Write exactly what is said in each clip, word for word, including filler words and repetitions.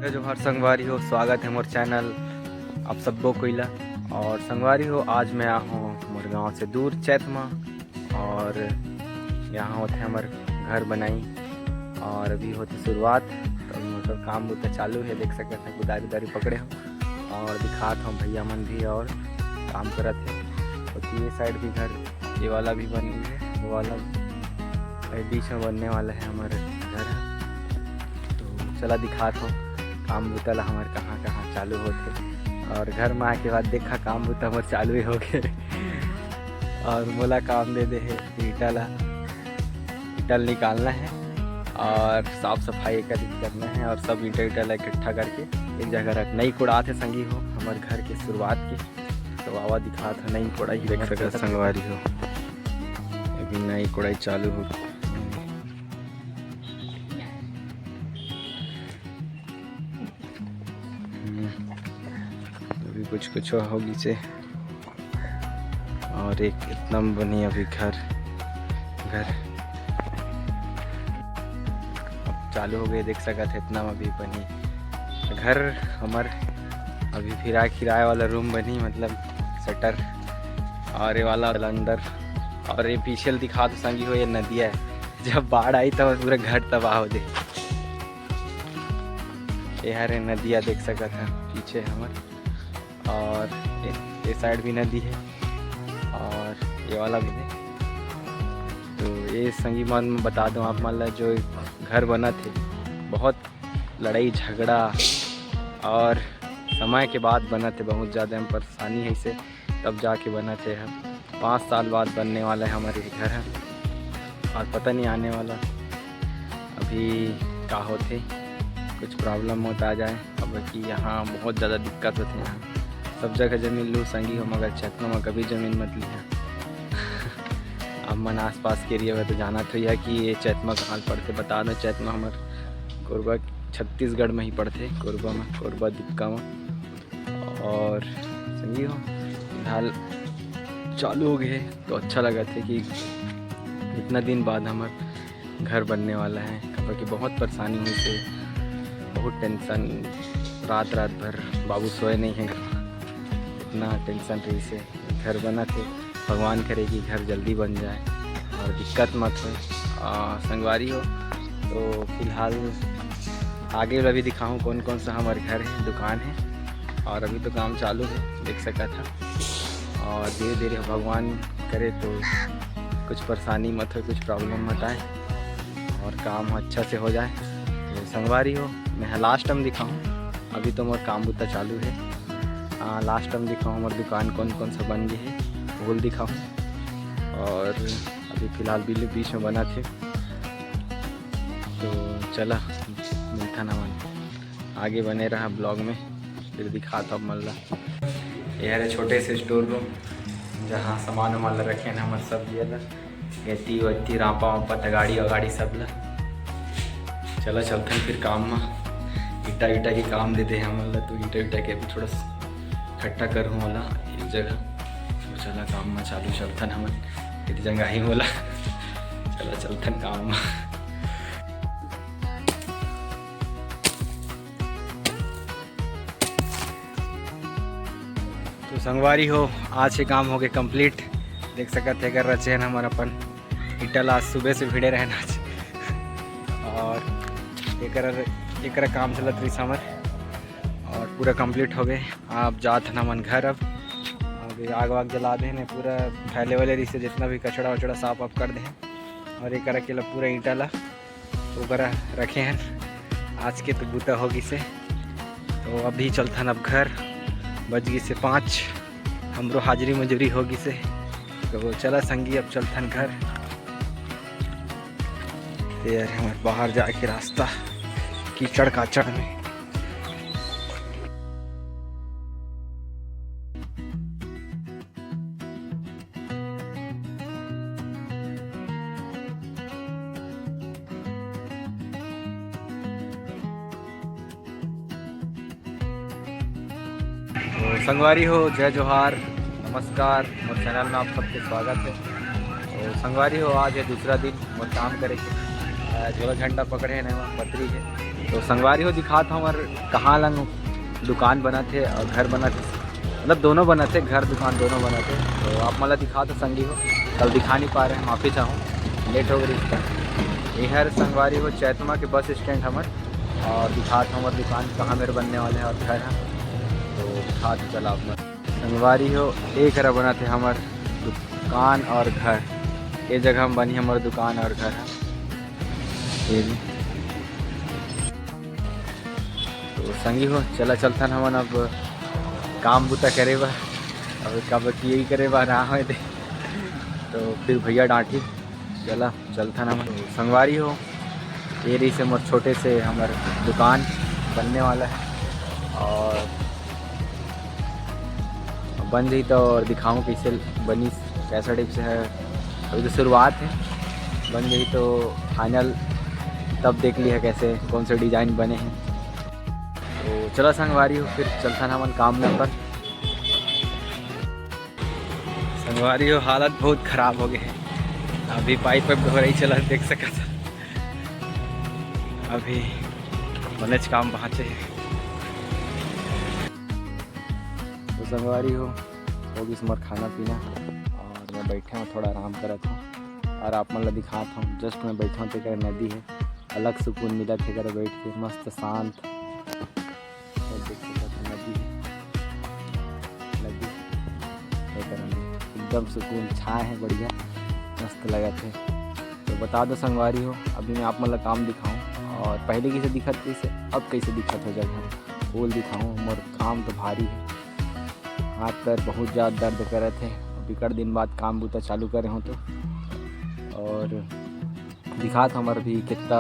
जय जोहार संगवारी हो, स्वागत है मोर चैनल आप सब्बो कोई ला। और संगवारी हो, आज मैं आ हूँ मोर गांव से दूर चैतमा, और यहाँ होथे हमर घर बनाई, और अभी होथे शुरुआत। तो अभी मतलब काम बुता चालू है, देख सकत हैं कुदारी उदारी पकड़े हो, और दिखात हूँ भैया मन भी और काम करत है। तो ये साइड भी घर, ये वाला भी बन गई है, वो वाला अभी बीच में बनने वाला है हमारे घर। तो चला दिखात हूँ काम बुता ला हमारे कहाँ कहाँ चालू होथे। और घर में आए के बाद देखा काम बुता हमारे चालू ही हो गए। और मोला काम दे दे है ईटा ला, ईटा ला निकालना है और साफ सफाई का करना है और सब ईटा ईटा ला इकट्ठा करके एक जगह रख। नई कोड़ात है संगी हो हमारे घर के शुरुआत की। तो आवा दिखात है नई कोड़ाई देख सकत संगवारी हो, अभी नई कोड़ाई चालू हो। हम्म, अभी कुछ कुछ हो गई से। और एक इतना में बनी अभी घर, घर अब चालू हो गए, देख सकत है इतना में अभी बनी घर हमर। अभी फिरा किराए वाला रूम बनी, मतलब शटर, और ये वाला अंदर। और ये पीछे दिखा तो संगी हो, ये नदिया है, जब बाढ़ आई तब पूरा घर तबाह हो जाए। ये हरे नदिया देख सकत है पीछे हमर, और ये, ये साइड भी नदी है और ये वाला भी है। तो ये संगी मन में बता दूं आप मन ला, जो घर बनत है बहुत लड़ाई झगड़ा और समय के बाद बनत है, बहुत ज़्यादा हम परेशानी है इसे, तब जाके बनत है। हम पाँच साल बाद बनने वाला है हमारे घर है, और पता नहीं आने वाला अभी का होथे, कुछ प्रॉब्लम होता आ जाए। अब कि यहाँ बहुत ज़्यादा दिक्कत होथे, यहाँ सब जगह जमीन लू संगी हो, मगर चैतमा में कभी जमीन मत लिया। अब मन आसपास के एरिया में तो जाना तो यह कि ये चैतमा कहाँ पड़थे, बता दो चैतमा हमार कोरबा, छत्तीसगढ़ में ही पड़थे, कोरबा में, कोरबा दिपका में। और संगी हो, फिलहाल चालू हो गए तो अच्छा लगत है कि इतना दिन बाद हमार घर बनने वाला है, काबर कि बहुत परेशानी हुई से, बहुत टेंशन, रात रात भर बाबू सोए नहीं है, इतना टेंशन रही से। घर बनत है, भगवान करे कि घर जल्दी बन जाए और दिक्कत मत होए। आ, संगवारी हो, तो फिलहाल आगे वाला भी दिखाऊँ कौन कौन सा हमारे घर है, दुकान है, और अभी तो काम चालू है, देख सकत है। और धीरे धीरे भगवान करे तो कुछ परेशानी मत हो, कुछ प्रॉब्लम मत आए और काम अच्छा से हो जाए। तो संगवारी हो, मैं लास्ट टाइम दिखाऊँ, अभी तो मोर काम बुता चालू है। हाँ, लास्ट टाइम दिखाऊँ हमारे दुकान कौन कौन सा बन गए है, वो दिखाऊँ। और अभी फिलहाल बिल बीच में बना थे, तो चला मिलता ना मन, आगे बने रहा ब्लॉग में, फिर दिखाता हूँ मन ला। ये हरे छोटे से स्टोर रूम, जहाँ सामान वामान ला रखे हैं हमर सब ये ला, गेती वेती, रापा वापा, तगाड़ी वगाड़ी सब ला। चला चलथन फिर काम में, ईटा ईटा के काम देते हैं हमन ला, तो ईटा ईटा के अभी थोड़ा सा इकट्ठा करूँ वाला एक जगह। तो चला काम में चालू चलथन हमन, एक जगह ही बोला। चला चलथन काम में। तो संगवारी हो, आज के काम हो गए कंप्लीट। देख सकत है, एकर रचेन हमर अपन ईटा ला आज सुबह से भिड़े रहन आज। और एकर, एकर काम चलत रहिस हमर और पूरा कंप्लीट हो गए। आप जात हन हमन घर अब। अभी आग वाग जला दे ने, पूरा फैले वाले रहिस, जितना भी कचड़ा वचड़ा साफ वाफ कर दे। और एकर अकेला पूरा ईटा ला ओकरा रखे हन। आज के तो बूता हो गिसे, तो अभी चलथन अब घर। बज गिसे पाँच, हमरो हाजिरी मजूरी हो गिसे। तो चला संगी, अब चलथन घर। ते यार, हमारे बाहर जाके रास्ता कीचड़ काचड़ में। तो संगवारी हो, जय जोहार, नमस्कार, मोर चैनल में आप सबके स्वागत है। तो संगवारी हो, आज है दूसरा दिन मोर काम करे के। अ, झोला झंडा पकड़े हैं, पतरी है, तो संगवारी हो, दिखात हंव हमर कहाँ लंग दुकान बनत हे और घर बनत हे, मतलब दोनों बनत हे, घर दुकान दोनों बनत हे। तो आप मन ला दिखात हंव संगी हो, कल दिखा नहीं पाए रहेन, माफी चाहूँ, लेट हो गई। ये हर संगवारी हो चैतमा के बस स्टैंड हमर, और दिखात हंव हमर दुकान कहाँ मेर बनने वाले हे और घर हे। तो दिखात हंव, चला आप मन। संगवारी हो, ए करा बनत हे हमर दुकान और घर। ए जगह में बनही हमर दुकान और घर हे। ये भी। तो संगी हो, चला चलथन हमन अब काम बुता करे बर, अब काबर कि यही करे बर आ होए दे, तो फिर भैया डांटही। चला चलथन हमन। तो संगवारी हो, ये रहिस हे मोर छोटे से हमर दुकान बनने वाला हे, और बन जाही तो और दिखाऊँ कैसे बनिस, कैसा टाइप से हे। अभी तो शुरुआत हे, बन जाही तो फाइनल तब देख लिहा कैसे, कौन से डिजाइन बने हे। तो चला संगवारी हो, फिर चलथन हमन काम में अपन। संगवारी हो, हालत बहुत खराब हो गए हे। अभी पाइप वाइप ढोरई चला, देख सकत हव। अभी बनेच काम बाँचे हे। तो संगवारी हो, हो गिस मोर खाना पीना और मैं बैठे हंव, थोड़ा आराम करत हंव और आप मन ला दिखात हंव। Just मैं बैठे हंव, तेकर नदी हे, अलग सुकून मिलत हे, एकर बैठ के मस्त शांत। और देख सकत हव नदी हे, नदी हे, एकर में एकदम सुकून छाए हे, बढ़िया मस्त लगत हे। तो बता दो संगवारी हो, अभी मैं आप मन ला काम दिखाऊं और पहले कैसे दिखत रहिस हे, अब कैसे दिखत हे जगह, वो ल दिखाऊं। मोर काम तो भारी हे, हाथ पैर बहुत ज़्यादा दर्द करत हे। बिकट दिन बाद काम बुता चालू करे हंव तो, और दिखात हंव हमर भी कितना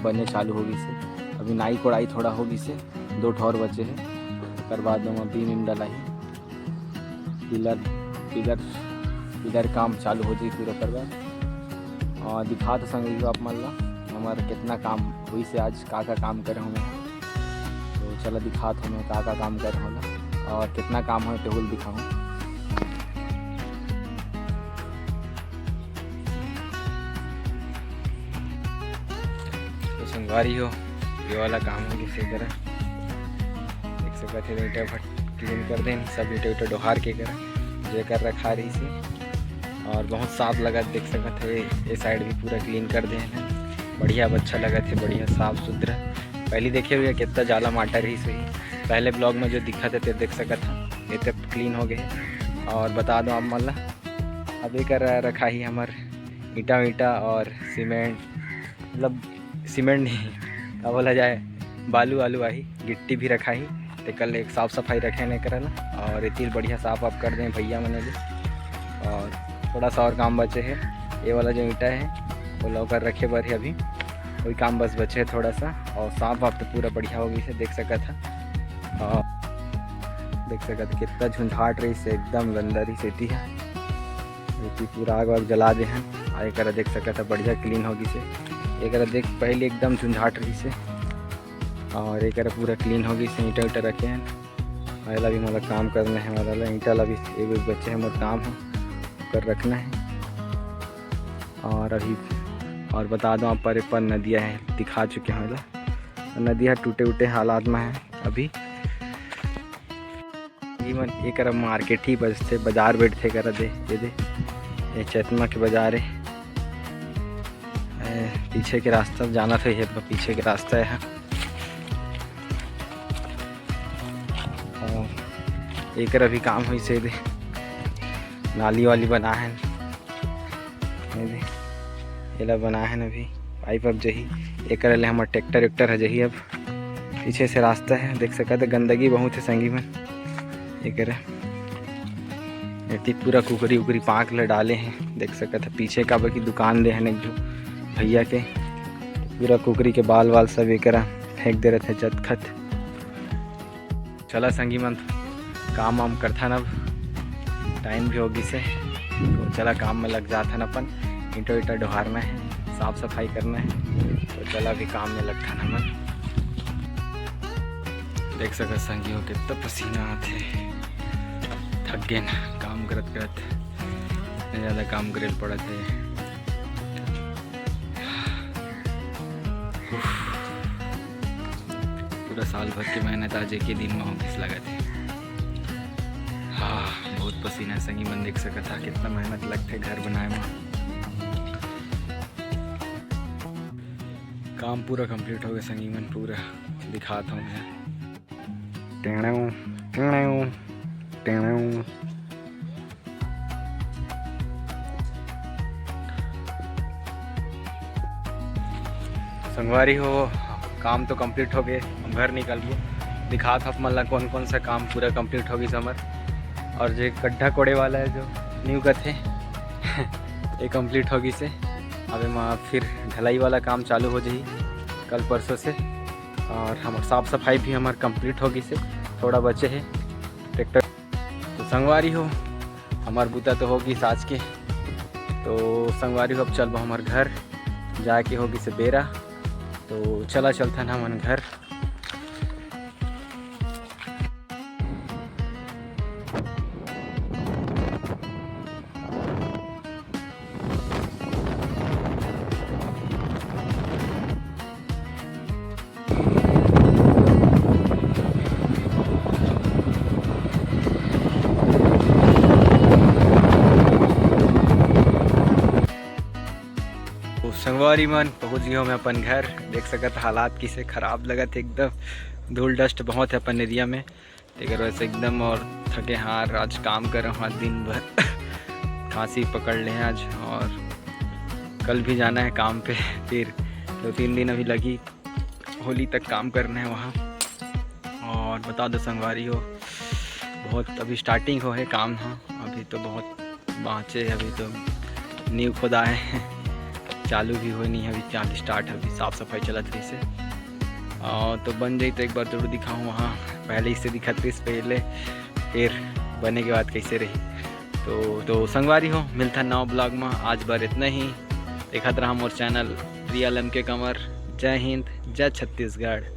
बने चालू हो गिस हे। अभी नाई कोड़ाई थोड़ा हो गिस हे, दो ठौर बचे हे, ओकर बाद ओमा बीम वीम डलाही, पिलर, पिलर, पिलर काम चालू हो जाही पूरा ओकर बाद। और दिखात हंव संगी हो आप मन ला हमर कितना काम होइस हे आज, का का काम करे हंव मैं। तो चला दिखात हंव मैं का का काम करे हंव ना, और कितना काम होए तेहू ल दिखाहूं। तो संगवारी हो, ये वाला काम हो गिस हे करा, देख सकत हे ईंटा भट क्लीन कर देन, सब ईंटा ईंटा डोहार के करा, जेकर रखा रहिस हे। और बहुत साफ लगत, देख सकत हे, ये साइड भी पूरा क्लीन कर देन हे, बढ़िया, अब अच्छा लगत हे, बढ़िया साफ सुथरा। पहली देखे हुए कितना जाला माटा रहिस होही, पहले ब्लॉग में जो दिखत हे ते देख सकत हे, ये तो क्लीन हो गए। और बता दो आप मन ला, अब एकर रखाही हमर ईंटा वींटा और सीमेंट, मतलब सीमेंट नहीं, का बोला जाए, बालू वालू आही, गिट्टी भी रखाही। तेकर ले एक साफ सफाई रखे ने करन, और एती ल बढ़िया साफ वाफ कर दें भैया मने भी। और थोड़ा सा और काम बचे हे, ये वाला जो ईंटा हे, वो लौकर रखे बर हे अभी, वही काम बस बचे हे थोड़ा सा। और साफ वाफ तो पूरा बढ़िया हो गई हे, देख सकत हे। और देख सकत हे, कितना झुंझाट रहिस हे, एकदम गंदा रहिस हे एती ह। एती पूरा आग वाग जला दे हन। आ एकरा देख सकत हे, बढ़िया क्लीन हो गिस हे। एकरा देख, पहले एकदम झुंझाट रहिस हे, और एकरा पूरा क्लीन हो गिस हे, ईंटा ईंटा रखे हन। और एला भी मोला काम करना हे, वाला ला ईंटा ला भी एगो बचे हे मोर काम ह, ओकर रखना हे। और अभी और बता दो, आप पर, पर नदिया हे, दिखा चुके हंव एला। नदिया टूटे उटे हालात में हे अभी। जीवन एकर मार्केट ही बजथे, बाजार बैठथे करा दे, ये दे, ये चैतमा के बाजार हे। ए, पीछे के रास्ता जाना था, ये पीछे के रास्ता हे। और एकर अभी काम होइस हे दे, नाली वाली बना हे। ये दे, एला बना हे ना अभी, पाइप अब जही, एकर ले हमर ट्रैक्टर वैक्टर ह जही अब। पीछे से रास्ता हे, देख सकत हे गंदगी बहुत हे संगी मन। एकर एती पूरा कुकरी उकरी पांक ल डाले हे, देख सकत हे पीछे काबर की दुकान दे हे एक झो भैया के, पूरा कुकरी के बाल वाल सब एकरा फेंक दे रथे जतखत। चला संगी मन, काम वाम करथन अब, टाइम भी हो गिस हे, तो चला काम में लग जाथन अपन, ईंटा ईंटा डोहारना हे, साफ सफाई करना हे, तो चला अभी काम में लगथन हमन। देख सकत संगी हो, कितना पसीना आथे, थक गेन काम करत करत, इतना ज्यादा काम करे ल पड़त हे। उफ। पूरा साल भर के मेहनत आज एक ही दिन में हो गिस लगत हे। हाँ, बहुत पसीना संगी मन, देख सकत हा कितना मेहनत लगथे घर बनाए में। काम पूरा कंप्लीट हो गया संगी मन, पूरा दिखात हूँ मैं। टेणेव, टेणेव, टेणेव। संगवारी हो, काम तो कंप्लीट हो गए, हम घर निकल गए। दिखात हूँ आप मन ला कौन कौन सा काम पूरा कंप्लीट हो गई हमर। और जे गड्ढा कोड़े वाला है जो न्यू कथे ये कंप्लीट हो गई से। अब एमा फिर ढलाई वाला काम चालू हो जाही कल परसों से। और हम साफ सफाई भी हमार कंप्लीट हो गई से, थोड़ा बचे है ट्रैक्टर। तो संगवारी हो, हमार बुता तो होगी साँझ के। तो संगवारी हो, अब चलबो हमार घर, जाके होगी से बेरा। तो चला चलथन हमन घर। तो संगवारी मन, पहुंच गए मैं अपन घर। देख सकत हालात किसे खराब लगत हे एकदम, धूल डस्ट बहुत है अपन एरिया में। तेकर वजह से एकदम और थके हार, आज काम करे हुआ दिन भर खांसी पकड़ ले आज। और कल भी जाना है काम पे, फिर दो तीन दिन अभी लगी, होली तक काम करना है वहाँ। और बता दो संगवारी हो, बहुत अभी स्टार्टिंग हो है काम, हाँ, अभी तो बहुत बाँचे है, अभी तो न्यू खोदा है चालू भी होए नहीं है, अभी चालू स्टार्ट है, अभी साफ सफाई चलत रही से। और तो बन जाई तो एक बार जरूर दिखाऊँ वहाँ, पहले इसे दिखत रही पहले, फिर बने के बाद कैसे रही। तो तो संगवारी हो, मिलता नवा ब्लॉग में। आज बार इतना ही। देखत रहा मोर चैनल रियल एम के कंवर। जय हिंद, जय छत्तीसगढ़।